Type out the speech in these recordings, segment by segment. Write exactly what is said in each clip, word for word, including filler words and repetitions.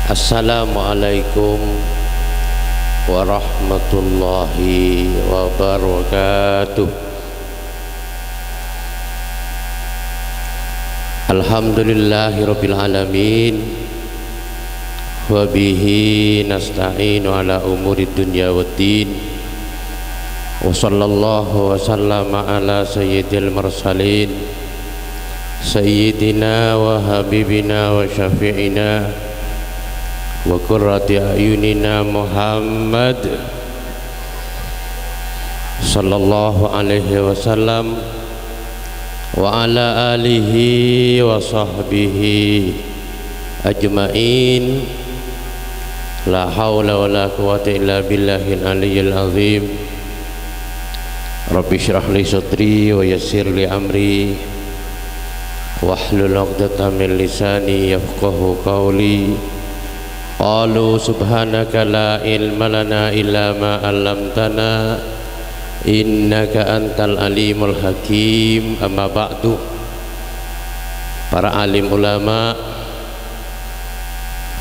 Assalamualaikum warahmatullahi wabarakatuh. Alhamdulillahirabbil alamin. Wa bihi nasta'inu ala umurid dunya waddin. Wa sallallahu wa sallama ala sayyidil mursalin, sayyidina wa habibina wa syafi'ina wa qurrati a'yunina Muhammad sallallahu alaihi wasallam wa ala alihi wa sahbihi ajma'in. La haula wa la quwwata illa billahil aliyyil azim. Rabbi shrah li sadri wa yassir li amri, wahlul 'uqdatam min lisani yafqahu qawli. Qalu subhanaka la ilma lana illa ma 'allamtana, innaka antal alimul hakim. Amma ba'du. Para alim ulama,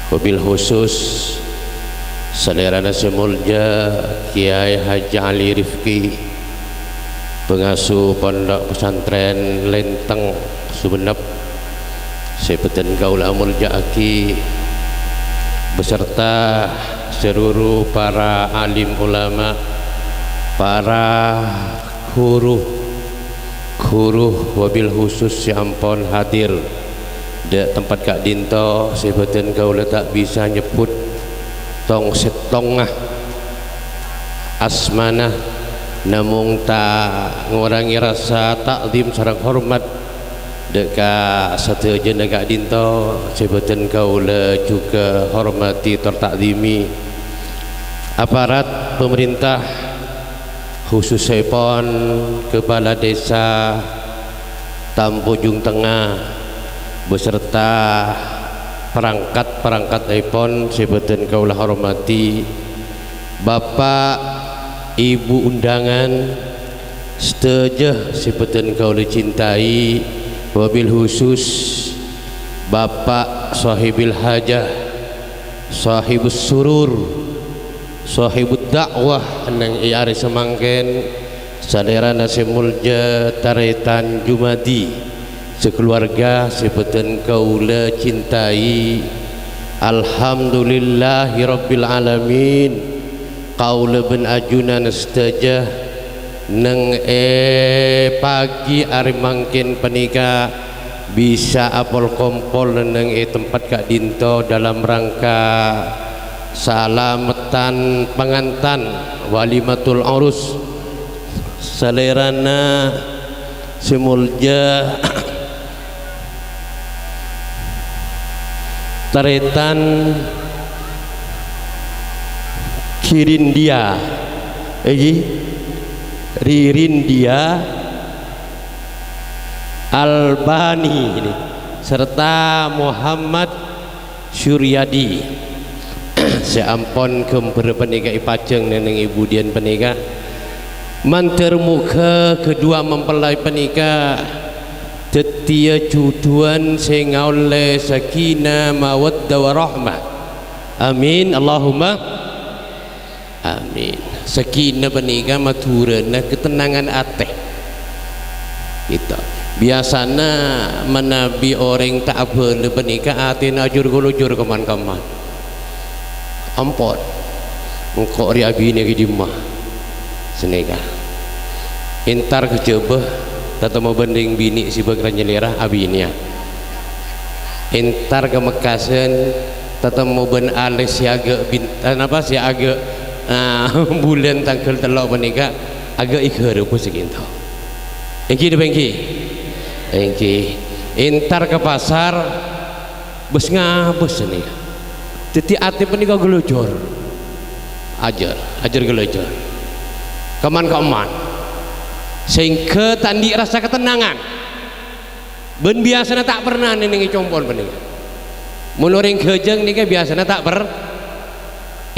wabil khusus salèrana sè molja Kiai Haji Ali Rifki, pangasuh Pondok Pesantren Lenteng Sumenep, sè bhâdhân kaulâ amolja'aghi, beserta seluruh para alim ulama, para ghuru, ghuru wabil khusus sè ampon hadir dâ' tempat ka'dinto, sè bhâdhân kaulâ ta' bisa nyebbhut tong-settongnga asmana, namong ta' ngorangè rassa ta'zim sareng hormat dâ' ka sadhâjâna ka'dinto sè bhâdhân kaulâ jhughân hormadhi tor ta'zimi. Aparat pamarènta, khusussèpon Kepala Desa Tampojung Tengnga beserta parangkat-parangkattèpon sè bhâdhân kaulâ hormadhi, Bapa', Ibu undangan, sadhâjâ sè bhâdhân kaulâ cintai, wabil khusus Bapa' Sohibil Hajah, Sohibus Surur, Sohibud Da'wah neng è arè samangkèn, salèrana sè molja Tarètan Jumadi, sakaluwarga sè bhâdhân kaulâ cintai. Alhamdulillahirabbil alamin. Kaulâ bân ajunan sadhâjâ neng è pagi arè mangkèn panèka bisa apol-kompol neng è tempat ka'dinto dalam rangka salameddhân pangantan walimatul urus. Salèrana sè molja Tarètan Girindia, èngghi, Ririndia Albani, ini, serta Muhammad Suryadi, sè ampon ghâmbhârrâ panèka èpajâng neng è budiyân panèka. Mandhâr moghâ kedua mempelai panèka dhâddhiyâ jhudhuwân sè ngaollè sakinah, mawaddah, warahmah. Amin, Allahumma. Amin. Sakinah panèka madhurâna katennangan atè. Gitu. Biyasana manabi orèng ta' abâlâ panèka atèna ajur-galojur kemman-kemman. Ampon. Engko' rè abinè ka dimma? Sanèka. Entar ka Jhâbâ, tatemmo bân rèng binè' sè bâkal nyalèra abinèya. Entar ka Mekkasân, tatemmo bân alè sè aghâ' bint-, eh, napa, sè aghâ', ah, bulân tangghâl tello' panèka aghâ' èghârâbhâ sè kento. Èngghi napa èngghi? Èngghi. Entar ka pasar, bâs-ngabâs sanèka. Dhâddhi atè panèka galojor. Ajâr, ajâr galojor. Kemman-kemman. Sehingga ta' andi' rassa katennangan. Bân biyasana ta' perna nènèngè compo'na panèka. Mon orèng ghâjâng nèka biyasana ta' per-,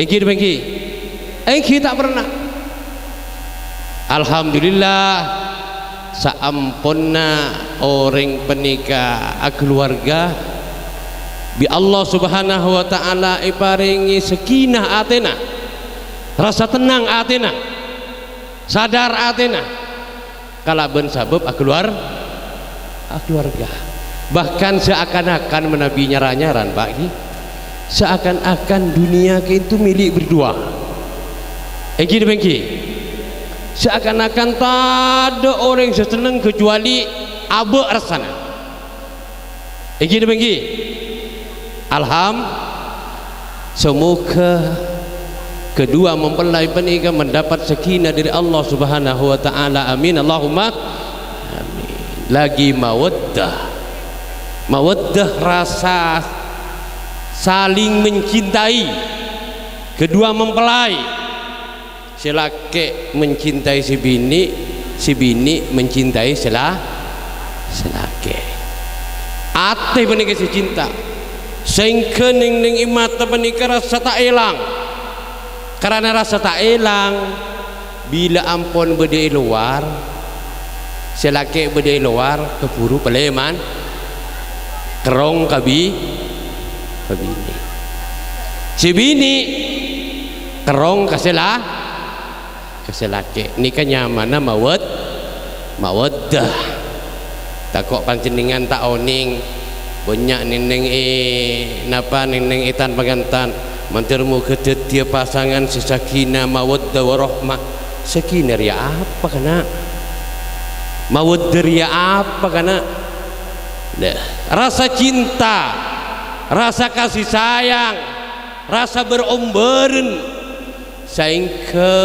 èngghi napa èngghi? Èngghi ta' perna. Alhamdulillah, saamponna orèng panèka akaluwarga, Bi' Allah Subhanahu wa Ta'ala èparèngè sakinah atèna, rasa tennang atèna, sadar atèna, kalabân sabâb akaluar-, akaluarga. Bahkan seakan-akan manabi nyar-anyaran, Pak, ghi. Seakan-akan dunia itu milik berdua. Èngghi napa èngghi? Seakan-akan tadâ' orèng sè senneng kecuali abâ' rassana. Èngghi napa èngghi? Alham-, semoga kedua mempelai panèka mendapat sakinah dari Allah Subhanahu wa Ta'ala. Amin. Allahumma amin. Lagi mawaddah. Mawaddah, rasa saling mencintai kedua mempelai. Sè lakè' mencintai sè binè', sè binè' mencintai sè la-, sè lakè'. Atè panèka sè cinta. Saèngghâ neng-enneng è mata panèka rassa ta' èlang. Karana rassa ta' èlang, bilâ ampon bâdâ è lowar, sè lakè' bâdâ è lowar, kabhuru palèman, kerrong ka bi-, ka binè'. Sè binè' kerrong ka sè la-, ka sè lakè'. Nèka nyamana mawad-, mawaddah. Tako' panjhennengngan ta' onèng, bânnya' neng-enneng è, napa, neng-enneng è tan-pangantan. Mandhâr moghâ dhâddhiyâ pasangan sè sakinah, mawaddah, warahmah. Sakinah rèya apa, kana'? Mawaddah rèya apa, kana'? Nah, rasa cinta, rasa kasih sayang, rasa ber-ombârân, saèngghâ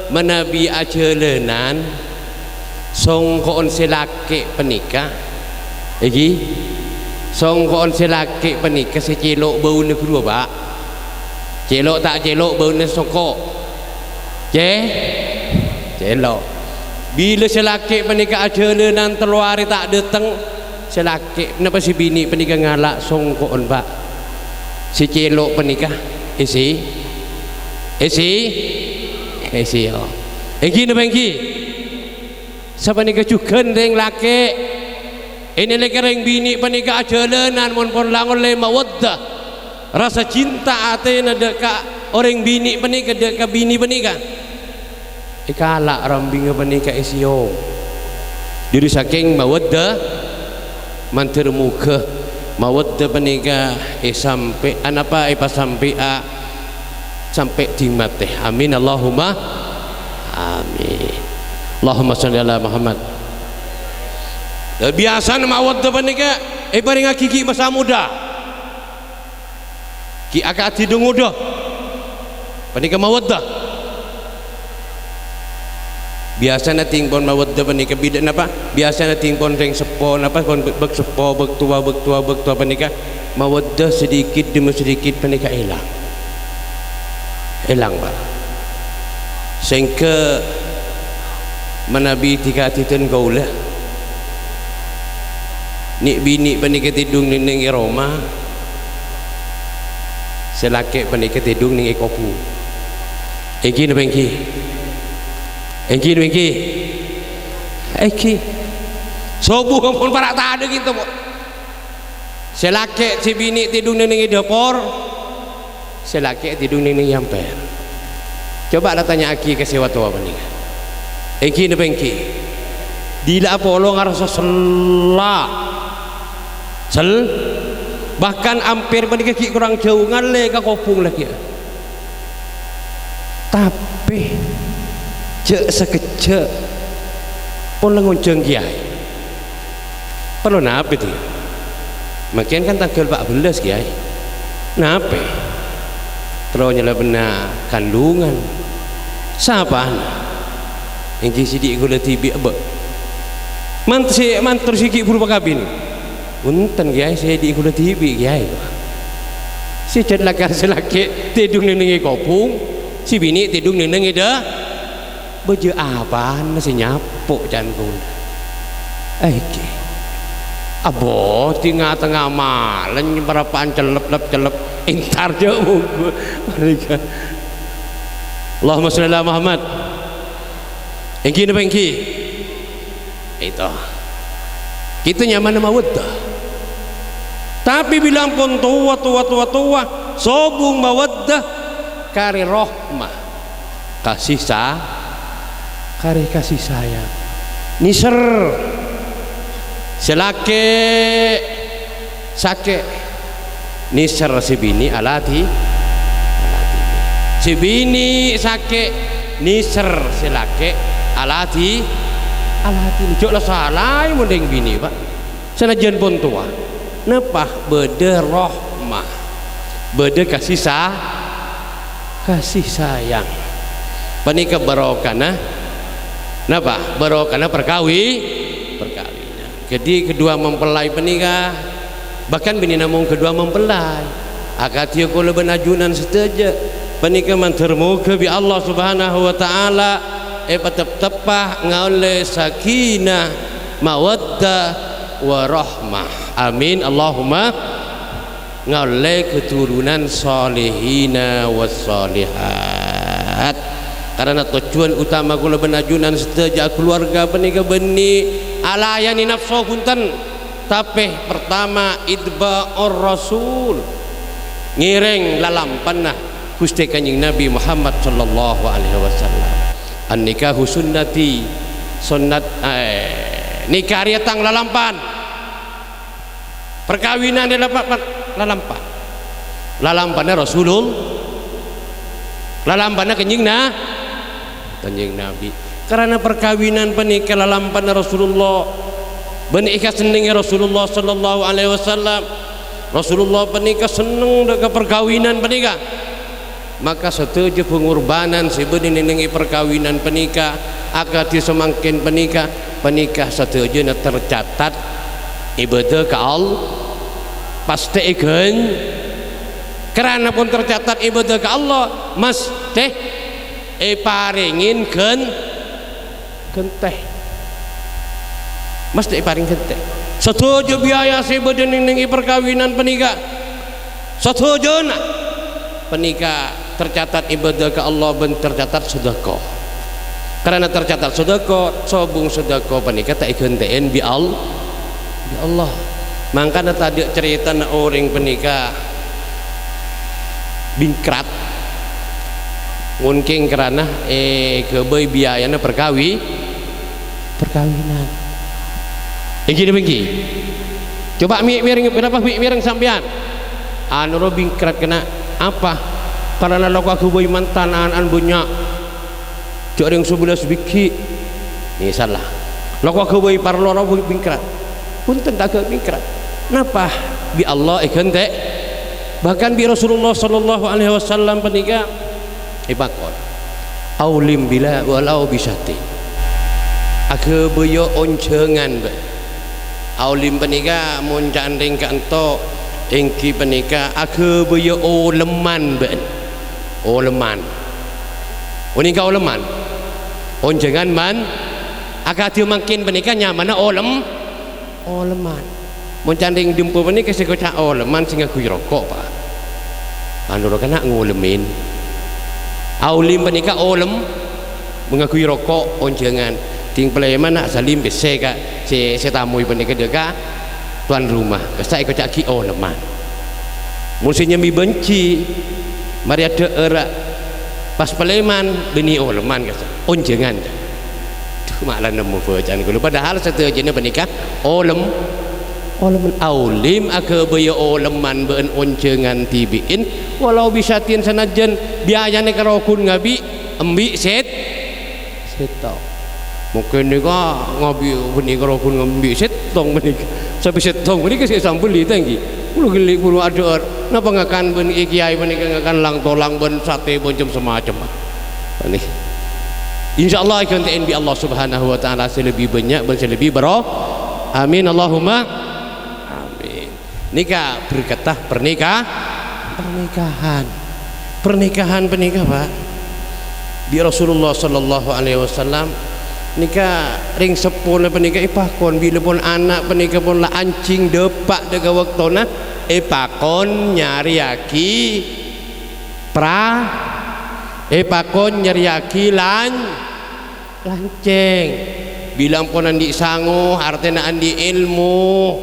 manabi ajhâlânan, songko'en sè lakè' panèka, èngghi, songko'en sè lakè' panèka sè cèlo' bâuna ghâruwa, Pak. Cèlo' ta' cèlo' bâuna songko'? Cè-, cèlo'. Bilâ sè lakè' panèka ajhâlânan tello arè ta' dâteng, sè lakè', napa sè binè' panèka ngala' songko'en, Pak? Sè cèlo' panèka èsè-, èsè-, èsèyo. Èngghi napa èngghi? Sapanèka jhughân rèng lakè'. È nalèka rèng binè' panèka ajhâlânan mon pon la ngollè mawaddah, rasa cinta atèna dâ' ka orèng binè' panèka, dâ' ka binè panèka. Èkala' rambhingnga panèka èsèyong. Dâri sakèng mawaddah, mandhâr moghâ mawaddah panèka èsampè', anapa, èpasampè'a sampè' dhing matè. Amin, Allahumma amin. Allahumma shalli ala Muhammad. Biyasana mawaddah panèka èparèngaghi ghi' masa modâ. Ghi' akadhi dâ' ngodâ. Panèka mawaddah. Biyasana dhing pon mawaddah panèka bilâ napa? Biyasana dhing pon rèng seppo napa? Pon bâ-, bâk seppo, bâk towa, bâk towa, bâk towa panèka mawaddah sedikit demi sedikit panèka èlang. Èlang, Pak. Saèngghâ manabi dhika-dhidhân kaulâ, nè'-binè' panèka tèdung neng-enneng è roma, sè lakè' panèka tèdung neng è kobhung. Èngghi napa èngghi? Èngghi napa èngghi? Èngghi. Sobbhu ampon para' tadâ' ghânto, Bu. Sè lakè' sè binè' tèdung neng-enneng è dâpor, sè lakè' tèdung neng-enneng è ampèr. Coba la tanya'aghi ka sè wa-, towa panèka. Èngghi napa èngghi? Dila' apolong arassa sella. Sel-, bahkan ampèr panèka ghi' korang jhâu ngallè ka kobhung laghi'. Tapè jhâ' sakejjhâ' pon la ngonjhâng kèyaè. Parlo napè, Di? Mangkèn kan tangghâl pa' bellâs, Kèyaè. Napè? Terro nyalabânna kandungan. Sapana? Èngghi sè dhi' kaulâ dhibi', Abâ'. Man-, sè mantor sè ghi' buru pakabin. Bhunten, Kèyaè, sè dhi' kaulâ dhibi', Kèyaè. Sè jhât lakar sè lakè' tèdung neng-enneng è kobhung, sè binè' tèdung neng-enneng è dâ-, Bâjâ apana sè nyapo', can kaulâ? Èngghi. Abâ' tengnga-tengnga malem nyemprapa'an cellep-lep-cellep. Entar jhâ' mongghu. Panèka. Allahumma shalli ala Muhammad. Èngghi napa èngghi? Itu. Itu nyamana mawaddah. Tapè bilâ ampon towa, towa, towa, towa, sobung mawaddah, karè rahmah. Kasih sa-, karè kasih sayang. Nèser. Sè lakè' sakè', nèser sè binè' aladi-, aladinè. Sè binè' sakè', nèser sè lakè' aladi-, aladinè. Jhâ' la salaè mon rèng binè', Pak. Sanajjân pon towa, napa? Bâdâ rahmah, bâdâ kasih sa-, kasih sayang. Panèka barokana, napa? Barokana perkawi-, perkawinan. Jadi kedua mempelai panèka, bahkan binè' namong kedua mempelai, akadhi kaulâ bân ajunan sadhâjâ, panèka mandhâr moghâ bi' Allah Subhanahu wa Ta'ala èpatepteppa ngaollè sakinah, mawaddah, warahmah. Amin, Allahumma. Ngaollè keturunan shalihina wassalihat. Karana tojjhuwân utama kaulâ bân ajunan sadhâjâ kaluwarga panèka bânnè alayanè napso bhunten. Tapè pertama, itba'ur Rasul. Ngèrèng lalampanna Ghustè Kanjeng Nabi Muhammad sallallahu alaihi wasallam. "An-nikahu sunnati", sonnat, eh, nèka rèya tang lalampan. Perkawinan rèya pa-, pa-, lalampan. Lalampanna Rasulul-, lalampanna Kanjeng Na-, Kanjeng Nabi. Karana perkawinan panèka lalampanna Rasulullah, bân èkasennengngè Rasulullah sallallahu alaihi wasallam. Rasulullah panèka senneng dâ' ka perkawinan panèka. Maka sadhâjâ pangorbanan sè bâdâ nèng-ennèng è perkawinan panèka, akadhi samangkèn panèka, panèka sadhâjâna tercatat ibadah ka Allah. Pastè èghân-, karana pon tercatat ibadah ka Allah, mastè èparèngè ghân-, ghântè. Mastè èparèng ghântè. Sadhâjâ biaya sè bâdâ nèng-ennèng è perkawinan panèka, sadhâjâna panèka tercatat ibadah ka Allah bân tercatat sedekah. Karana tercatat sedekah, sobung sedekah panèka ta' èghântè'è bi' Al-, bi' Allah. Mangkana tadâ' carètana orèng panèka bingkrat, mon kèng karana èghâbây biayana perkawi-, perkawinan. Èngghi napa èngghi? Coba mè' mèrèng, ponapa mè' mèrèng sampèyan? Anu ro bingkrat kèna apa? Karana lako aghâbây mantan, an-, an bânnya'. Jhâ' rèng sabellâs bighi'. Misal la. Lako aghâbây parlo ro bingkrat. Bhunten ta' aghâbây bingkrat. Napa? Bi' Allah èghântè'. Bahkan bi' Rasulullah sallallahu alaihi wasallam panèka èpakon, "Aulim bila walau bisyatin." Aghâbâyâ onjhângan bâ'na. Aulim panèka mon ca'na rèng ka'anto èngghi panèka aghâbâyâ olemman bâ'na. Olemman. Panèka olemman. Onjhângan man akadhi mangkèn panèka nyamana olem-, olemman. Mon ca'na rèng Dempo panèka sè èkoca' olemman sè ngangghuy roko', Pak. Anu ro kèna ngolemmin. Aulim panèka olem, ngangghuy roko', onjhângan. Ding palèman na' salim pèssè ka sè, sè tamoy panèka dâ' ka tuan rumah. Kassa' èkoca'aghi olemman. Mon sè nyambi bânjhi, marè adhâ'âr, pas palèman, bânnè olemman, kassa'. Onjhângan. Duh, ma' la nemmo bâcaan kaulâ. Padahal sadhâjâna panèka olem-, olemman. Aulim aghâbâyâ olemman bâ'na onjhângan dhibi'in, walau bisyatin sanajjân biayana karo ghun ngabi', embi' sèt-, sèttong. Mungkin nèka ngabi' bânnè karo ghun ngambi' sèttong panèka. Sampè' sèttong panèka sè èsambelli ta' èngghi. Kaulâ ghellâ' buru adhâ'âr. Napa ngakan bân kèyaè panèka ngakan lang-tolang bân satè bân cem-, samacem. Panèka. Insyaallah èghântè'è bi' Allah Subhanahu wa Ta'ala sè lebbi bânnya' bân sè lebbi baro-, amin, Allahumma amin. Nèka berkatta pernika-, pernikahan. Pernikahan panèka, Pak, bi' Rasulullah sallallahu alaihi wasallam nèka rèng seppona panèka èpakon, bilâ pon ana' panèka pon la anjing dâpa' dâ' ka bâktona, èpakon nyarèyaghi pra-, èpakon nyarèyaghi lan-, lancèng. Bilâ ampon andi' sango, artèna andi' èlmo.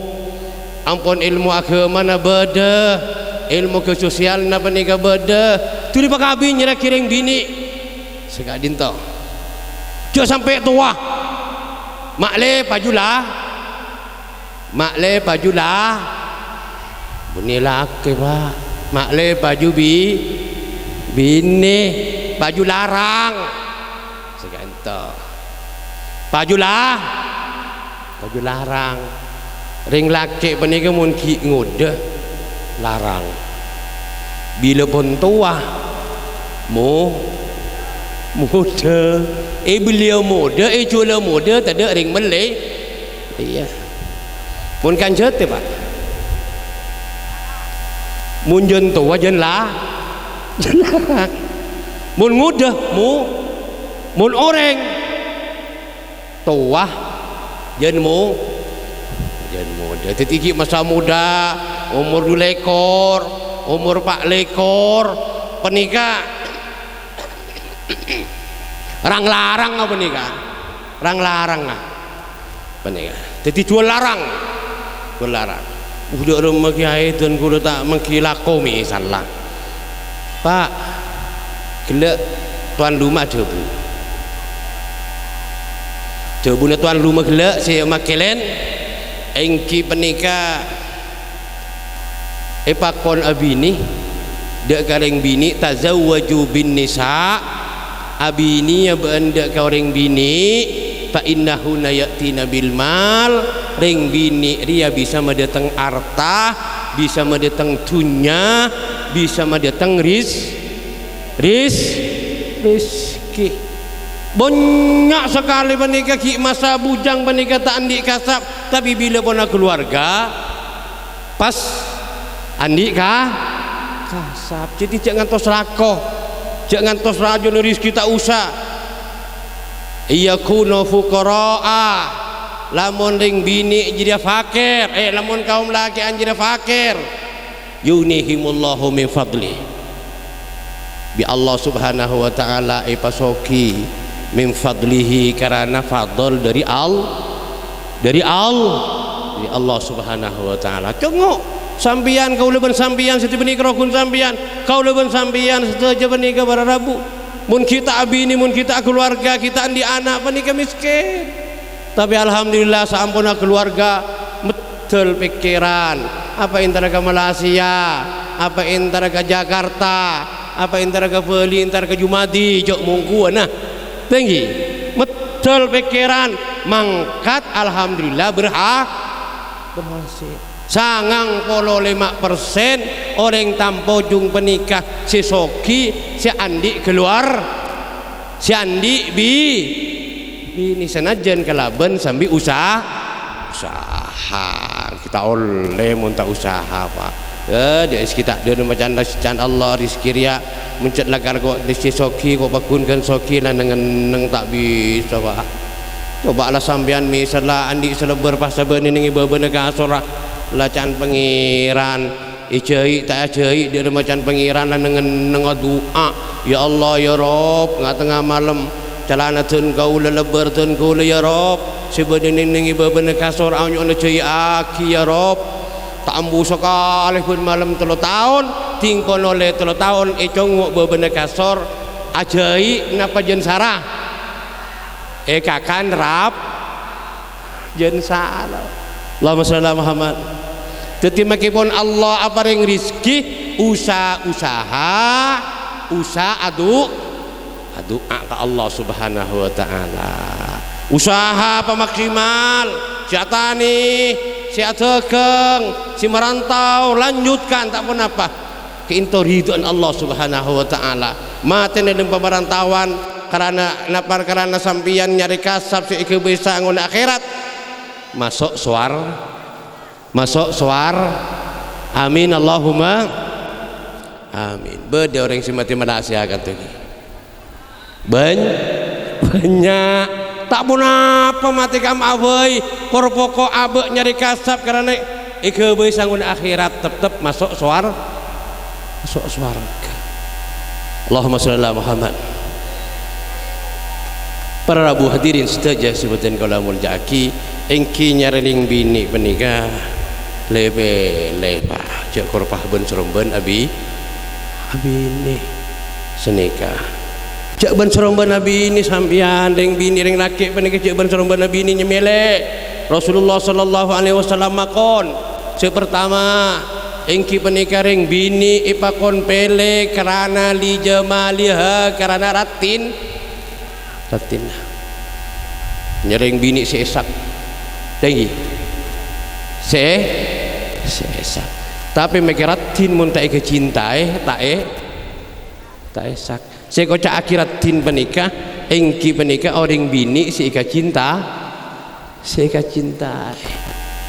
Ampon èlmo aghâmana bâdâ, èlmo kasosialna panèka bâdâ, dhuli pakabin nyarè'aghi rèng binè'. Sè ka'dinto. Jhâ' sampè' towa. Ma'lè paju la. Ma'lè paju la. Bânnè lakè, Pa'. Ma'lè paju bi-, binè'. Paju larang. Sè ka'dinto. Paju la. Paju larang. Rèng lakè' panèka mon ghi' ngodâ, larang. Bilâ pon towa, mo-, modâ. È bâliyâ modâ, è jhuwâlâ modâ, tadâ' rèng mellè. Iyâ. Mon kanjhâtè, Pa'. Mon jân towa, jân la-, jân larang. Mon ngodâ, mo-, mon orèng towa, jân mo-, jân modâ. Dhâddhi ghi' masa muda, omor dhu lèkor, omor pa' lèkor, panèka rang-larang apa nèka? Rang-larang, ah. Panèka. Dhâddhi jhuwâl larang. Jhuwâl larang. Udah rumah kiai dan guru ta' manggi lako misalla. Pa', ghellâ' towan luma' adhâbu. Dhâbuna towan luma' ghellâ' sè makèlèn, èngghi panèka èpakon abinè dâ' ka rèng binè', "Tazawwaju bin nisa'," abinèya bâ'ân dâ' ka orèng binè', "fa innahunna ya'tina bil mal," rèng binè' rèya bisa madâteng arta, bisa madâteng dhunnya, bisa madâteng ris-, ris-, rejhekkè. Bânnya' sakalè panèka ghi' masa bujang panèka ta' andi' kasap, tapè bilâ pon akaluwarga, pas andi' ka-, kasap. Dhâddhi jhâ' ngantos lako, jhâ' ngantos rajâna rejhekkè ta' osa. "Iyakunu fuqara'a," lamon rèng binè' jârèya fakèr, eh, lamon kaum lakè'an jârèya fakèr, "yughnihimullahu min fadlih." Bi' Allah Subhanahu wa Ta'ala èpasoghi min fadlihi, karana fadl dâri Al-, dâri Al-, dâri Allah Subhanahu wa Ta'ala. Congngo', sampèyan, kaulâ bân sampèyan sadhâjâ panèka rogun sampèyan, kaulâ bân sampèyan sadhâjâ panèka para rabu. Mon ghi' ta' abinè, mon ghi' ta' akaluwarga, ghi' ta' andi' ana', panèka mèskèn. Tapè alhamdulillah, saamponna kaluwarga meddhâl pèkkèran. Apa entara ka Malaysia, apa entara ka Jakarta, apa entara ka Bali, entara ka Jumadi, jhâ' mongghuwâ, nah. Tèngghi. Meddhâl pèkkèran, mangkat, alhamdulillah, berha-, berhasil. Sangang polo lèma' persen orèng Tampojung panèka sè soghi, sè andi' kaluwar-, sè andi' bi-, binè sanajjân kalabân sambi usa-, usaha. Ghi' ta' ollè mon ta' usaha, Pa'. Eh, dâ' ès ghi' ta' dâ' macana can Allah rejhekkè rèya. Mon cè' lakar ko' rejhekkè soghi, ko' paggun ghân soghi, la neng-enneng ta' bisa, Pa'. Coba la sampèyan misal la andi' salebbâr pas sabâ nèng è bâbâna kasorra, la can Pangèran. Èjhâi' ta' èjhâi' dâ' rèma can Pangèran la neng-enneng adu'a, "Ya Allah, ya Rabb, nga'-tengnga malem, calana dân kaulâ, lebbâr dân kaulâ, ya Rabb, sè bâdâ neng-enneng è bâbâna kasor, anyo'na jhâi'aghi, ya Rabb. Ta' ambu sakalè bân malem tello taon, dhing kon ollè tello taon ècongngo' bâbâna kasor, ajhâi' napa jân sara?" Èkakan rap-, jân sala. Allahumma shalli ala Muhammad. Dhâddhi, makèpon Allah aparèng rejhekkè, usa-, usaha, usa adu-, adu'a ka Allah Subhanahu wa Ta'ala. Usaha pamaksimal, sè atanè, sè adhâghâng, sè marantau, lanjutkan, ta' ponapa. Ka'ènto ridhoan Allah Subhanahu wa Ta'ala. Matèna dâlem pamarantauan karana napa? Karana sampèyan nyarè kasap sè èghâbây sangauna akhèrat. Maso' sowar-, maso' sowar-, amin, Allahumma amin. Bâdâ orèng sè matè Malaysia ka'dinto ghi. Bân-, bânnya'. Ta' ponapa matè ka'am abâi, por poko' abâ' nyarè kasap karana èghâbây sangauna akhèrat, teptep maso' sowar-, maso' sowarghâ. Allahumma shalli ala Muhammad. Para rabu hadirin sadhâjâ sè bhâdhân kaulâ molja'aghi, èngghi nyarè rèng binè' panèka Lè-pèlè, Pa', jhâ' korpa bân-sorombân abi-, abinè. Sanèka. Jhâ' bân-sorombân abinè sampèyan, rèng binè', rèng lakè' panèka jhâ' bân-sorombân abinè nyamèlè. Rasulullah sallallahu alaihi wasallam makon, sè partama, èngghi panèka rèng binè' èpakon pèlè karana li jamaliha, karana raddhin. Raddhinna. Nyarèng binè' sè èsak. Tèngghi. Sè, sè èsak. Tapè mèkkè raddhin mon ta' èkacintaè, ta' è-, ta' èsak. Sè èkoca'aghi raddhin panèka, èngghi panèka orèng binè' sè èkacinta-, sè èkacintaè.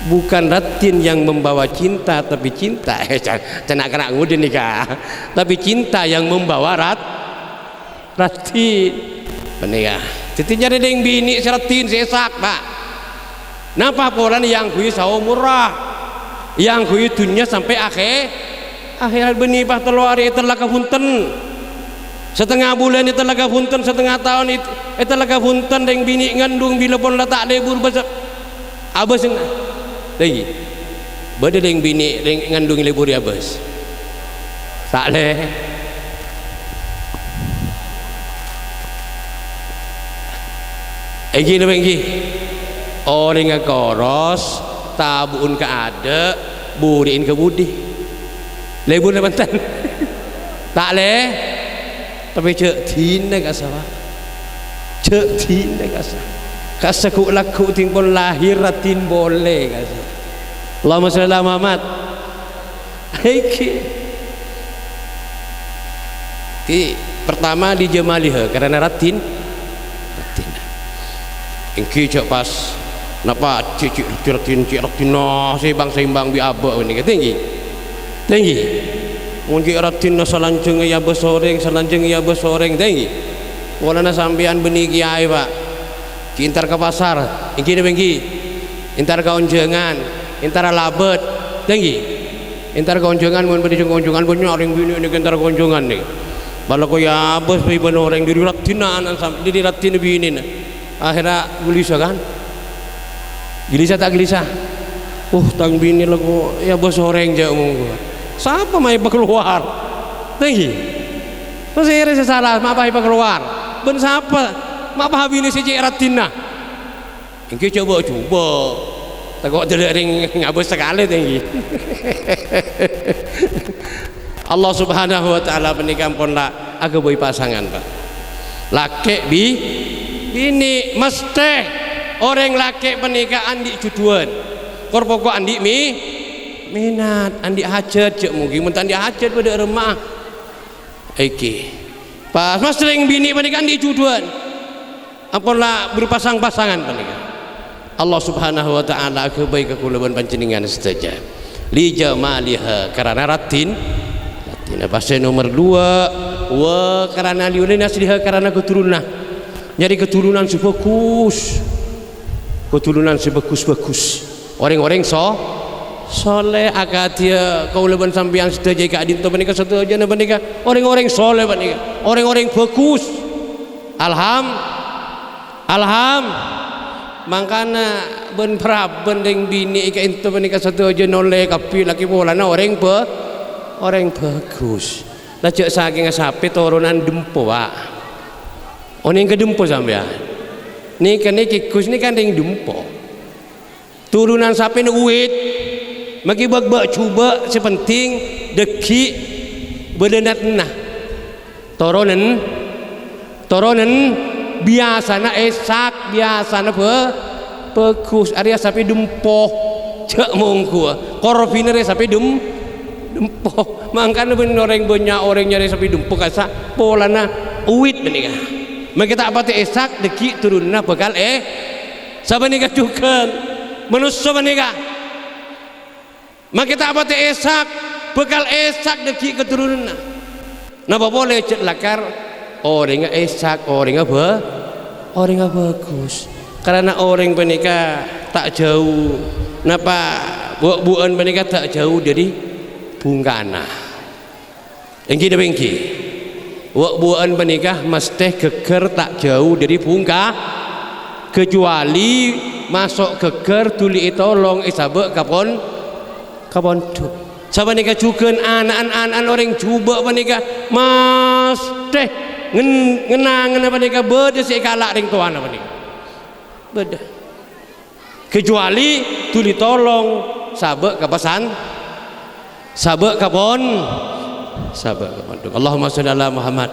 Bukan raddhin yang membawa cinta, tapi cinta. Ca-, ca'na kana' ngodâ nèka. Tapi cinta yang membawa rad-, Raddhin. Panèka. Dhâddhi nyarè rèng binè' sè raddhin sè èsak, Pa'. Napa polana èangghuy saomorra? Èangghuy dhunnya sampè' akhè-, akhèrat bânnè, Pa', tello arè ètellak ka bhunten. Satengnga bulân ètellak ka bhunten, satengnga taon èt-, ètellak ka bhunten, rèng binè' ngandung bilâ pon la ta' lebur bâsa. Abâs, èngghi. Bâdâ rèng binè' rèng ngandung lebur abâs. Ta' lè. Èngghi napa èngghi? Orèngnga koros, tabu'un ka adâ', buri'in ka budi. Lebur napa enten? Ta' lè. Tapè jhâ' dhina kassa, Pa'. Jhâ' dhina kassa. Kassa ghu'-lagghu' dhing pon lahèr raddhin polè kassa. Allahumma shalli ala Muhammad. Èngghi. Di pertama li jamaliha, karana raddhin. Raddhin. Èngghi jhâ' pas napa cè'-, cè'-, cè' raddhin, cè' raddhinna sè-sèmbang bi' abâ' panèka, tèngghi. Tèngghi. Mon cè' raddhinna salanjhângnga èabâs orèng, salanjhângnga èabâs orèng, tèngghi. Polana sampèyan bânnè kèyaè, Pa'. Ghi' entar ka pasar, èngghi napa èngghi? Entar ka onjhângan, entar alabât, tèngghi. Entar ka onjhângan, mon bâdâ jhâng-onjhângan, bânnya' orèng binè' nèka entar ka onjhângan nèka. Pas la ko èabâs bân orèng, dâri raddhinna ana' sam-, dâri raddhinna binèna. Akhèrra ghulisa, kan? Ghulisa ta' ghulisa? "Uh, tang binè la ko èabâs orèng jhâ' mongghu. Sapa ma' èpakalowar?" Tèngghi. Terros sèrè sè sala, ma' pas èpakalowar? Bân sapa? Ma' pas abinè sè cè' raddhinna? Èngghi jhâ' bâ'-jhubâ'. Tako' dâlâ rèng ngabâs sakalè, tèngghi. Allah Subhanahu wa Ta'ala panèka ampon la aghâbây pasangan, Pa'. Lakè' bi-, binè', mesthè orèng lakè' panèka andi' jhudhuwân. Kor poko' andi' mi-, mènat, andi' hajhât, jhâ' mongghu mon ta' andi' hajhât bâdâ remma'a. Èngghi. Pas mesthè rèng binè' panèka andi' jhudhuwân. Ampon la berpasang-pasangan panèka. Allah Subhanahu wa Ta'ala aghâbây ka kaulâ bân panjhennengngan sadhâjâ. Li jamaliha, karana raddhin, raddhinna. Pas sè nomer duwâ', wa karana li ulinas liha, karana keturunan. Nyarè keturunan sè bhâghus. Keturunan sè bhâghus-bhâghus. Orèng-orèng so-, soleh, akadhi kaulâ bân sampèyan sadhâjâ è ka'dinto panèka, sadhâjâna panèka orèng-orèng soleh panèka, orèng-orèng bhâghus. Alham-, alham-, mangkana bân-, parabân rèng binè' è ka'dinto panèka sadhâjâna ollè kabbhi lakè polana orèng bhâ-, orèng bhâghus. La jhâ' sakènga sapè toronan Dempo, Pak. Onèng ka Dempo sampèyan? Nèka nèkè Gus nèka kan rèng Dempo. Turunan sapèna Uwit, maghi bâ'-bâ' jhubâ' sè penting, dhâggi', bâdâna tenna. Toronan, toronan biyasana Ishak, biyasana bhâ-, bhâghus. Arèya sapè Dempo, jhâ' mongghuwâ. Korbhina rè sapè Dem-, Dempo. Mangkana bân orèng bânnya' orèng nyarè sapè Dempo kassa' polana Uwit panèka. Maghi ta' patè Ishak, dhâggi' turunanna bhâkal è-, Sapanèka jhughân, manossa panèka. Maghi ta' patè Ishak, bhâkal Ishak dhâggi' katurunanna. Napa polè jhâ' lakar orèngnga Ishak, orèngnga bhâ-, orèngnga bhâghus. Karana orèng panèka ta' jhâu, napa bu-, buwân panèka ta' jhâu dhâri bhungkana. Èngghi napa èngghi? Bu-, buwân panèka mastè ghâgghâr ta' jhâu dhâri bhungka, kecuali maso' ghâgghâr dhuli ètolong èsabâ' ka pon-, ka pondhuk. Sapanèka jhughân ana'na, ana'na orèng jhubâ' panèka masthè ngen-, ngen-angenna panèka bâdâ sè èkala' rèng towana panèka. Bâdâ. Kecuali dhuli tolong sabâ' ka pesan, sabâ' ka pon-, sabâ' ka pondhuk. Allahumma sholli ala Muhammad.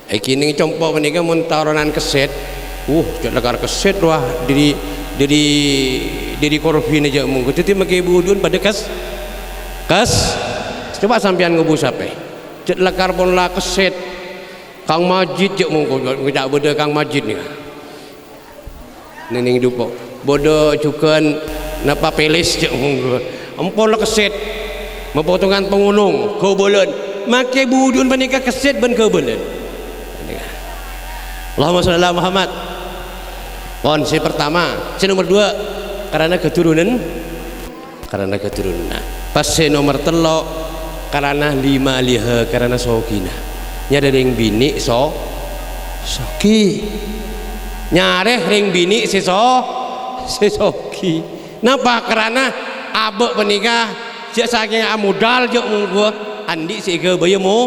Èkènèng compo' panèka mon taronan kesset, uh, jhâ' lakar kesset rowa dâri, dâri, dâri korbhina jhâ' mongghu. Dhâddhi makè budhu'en padâ kes-, kes-, coba sampèyan ngobu sapè. Jhâ' lakar pon la kesset. Kang Majid jhâ' mongghu, jhâ' bâdâ Kang Majid nèka. Nèng-nèng dupo. Bâdâ jhughân napa pelis jhâ' mongghu. Empol kesset. Mapotongan pangolong, ghâbâlân. Makè budhu'en panèka kesset bân ghâbâlân. Allahumma sholli ala Muhammad. Pon sè pertama, sè nomer dua, karana keturunan. Karana keturunanna. Pas sè nomer tello', karana lima liha, karana sogina. Nyarè rèng binè' so-, sogi. Nyarè rèng binè' sè so-, sè sogi. Napa? Karana abâ' panèka jhâ' sakèng amodal jhâ' mongghu, andi' sè èghâbâyâ mo-,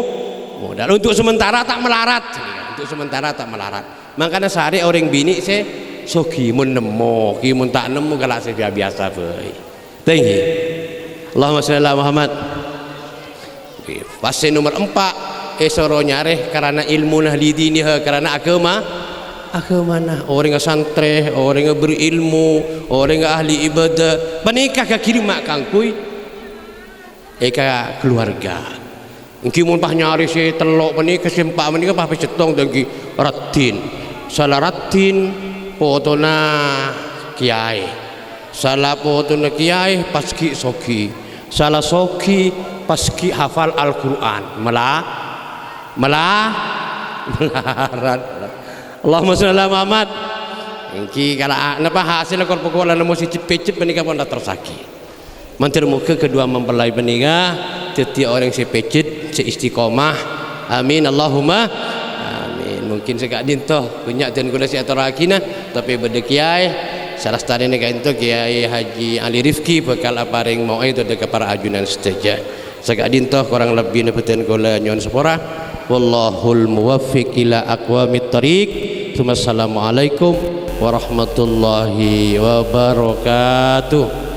modal. Untuk sementara ta' malarat. Untuk sementara ta' malarat. Mangkana sarè orèng binè' sè sogi, mon nemmo, ghi mon ta' nemmo kala' sè biyasa bhâi. Tèngghi. Allahumma sholli ala Muhammad. Pas sè nomer empa', èsoro nyarè karana ilmuna, lidiniha, karana aghâma, aghâmana. Orèngnga santrè, orèngnga berilmu, orèngnga ahli ibadah, panèka ghâghirma kaangghuy è ka-, kaluwarga. Èngghi mon pas nyarè sè tello' panèka, sè empa' panèka pas pècèttong dâgghi' raddhin. Sala raddhin potona kèyaè. Sala potona kèyaè pas ghi' sogi. Sala sogi pas ghi' hafal Al-Qur'an. Mala-, mala-, malarat. Allahumma sholli ala Muhammad. Èngghi kala-, napa hasèlla kor-, poko'na nemmo sè pècèt panèka pon la terrossaghi. Mandhâr moghâ kedua mempelai panèka dhâddhi orèng sè pècèt, sè istiqomah. Amin, Allahumma amin. Mungkin sè ka'dinto bânnya' dân kaulâ sè atorraghina, tapè bâdâ kèyaè, salastarèna ka'dinto Kèyaè Haji Ali Rifki bhâkal aparèng mau'idhah dâ' ka para ajunan sadhâjâ. Sè ka'dinto korang lebbina bhâdhân kaulâ nyo'on sapora. Wallahul muwaffiq ila aqwamit thariq. Tsummassalamualaikum warahmatullahi wabarakatuh.